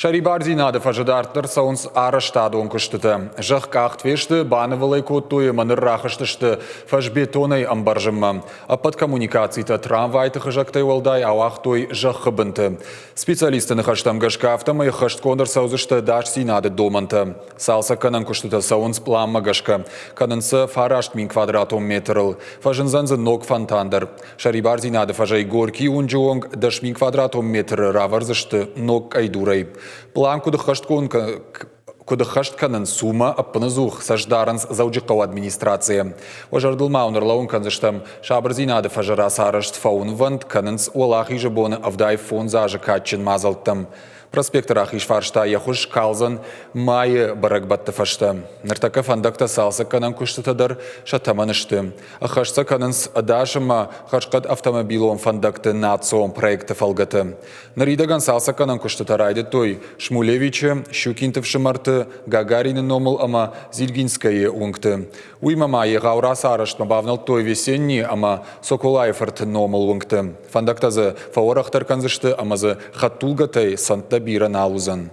Сӕрибардзинады фӕзы дарддӕр цӕуынц арӕзтадон куыстытӕ. Зӕхх къахт фесты, банывыл ӕй кодтой ӕмӕ ныр рахызтысты фӕзбетонӕй ӕмбӕрзынмӕ. Ӕппӕт коммуникацитӕ трамвайты хызӕгтӕй уӕлдай ауагътой зӕххы бынты. Специалистты ныхӕстӕм гӕсгӕ афтӕмӕй ӕххӕстгонд ӕрцӕудзысты ӕдасдзинады домӕнтӕ. Цалцӕггӕнӕн куыстытӕ цӕуынц пъланмӕ гӕсгӕ. Кӕнынц сӕ 9000 квадратон метрыл. Фӕзындзӕн дзы ног фонтан дӕр. Сӕрибардзинады фӕзӕй Горькийы уынджы онг 10 000 квадратон метры равӕрдзысты ног къӕйдурӕй. План куыд ӕххӕстгонд куыд ӕххӕст кӕнынц, уымӕ ӕппынӕдзух цӕст дарынц Дзӕуджыхъӕуы администрацийӕ. Уӕ зӕрдыл ма уын ӕрлӕууын кӕндзыстӕм, сабырдзинады фӕзы рацарӕзт фӕуынвӕнд кӕнынц Уӕлахизы боны 75 азы кадджын мадзӕлттӕм. Проспекты рахиз фарс та йӕ хуыз калдзӕн майы бӕрӕгбӕтты фӕстӕ. Ныртӕккӕ фӕндӕгтӕ цалцӕггӕнӕн куыстытӕ дӕр сӕ тӕмӕны сты. Ӕххӕст сӕ кӕнынц ӕдас ӕмӕ хӕрзхъӕд автомобилон фӕндӕгты национ проекты фӕлгӕты. Ныридӕгӕн цалцӕггӕнӕн куыстытӕ райдыдтой Шмулевичы, Щукинты фсымӕрты, Гагарины номыл ӕмӕ Зильгинскӕйы уынгты. Уыимӕ ма егъау рацарӕзтмӕ бавнӕлдтой Весеннийы ӕмӕ Соколайы фырты номыл уынгты. Фӕндӕгтӕ дзы фӕуӕрӕхдӕр кӕндзысты ӕмӕ дзы хӕдтулгӕтӕй цӕндтӕ бирӕ нал уыдзӕн.